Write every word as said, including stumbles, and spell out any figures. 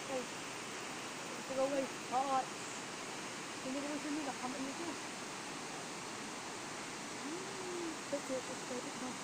Hey, throw away thoughts. Hindi ko sini ba kamu itu. Hmm, kasi sa study ko.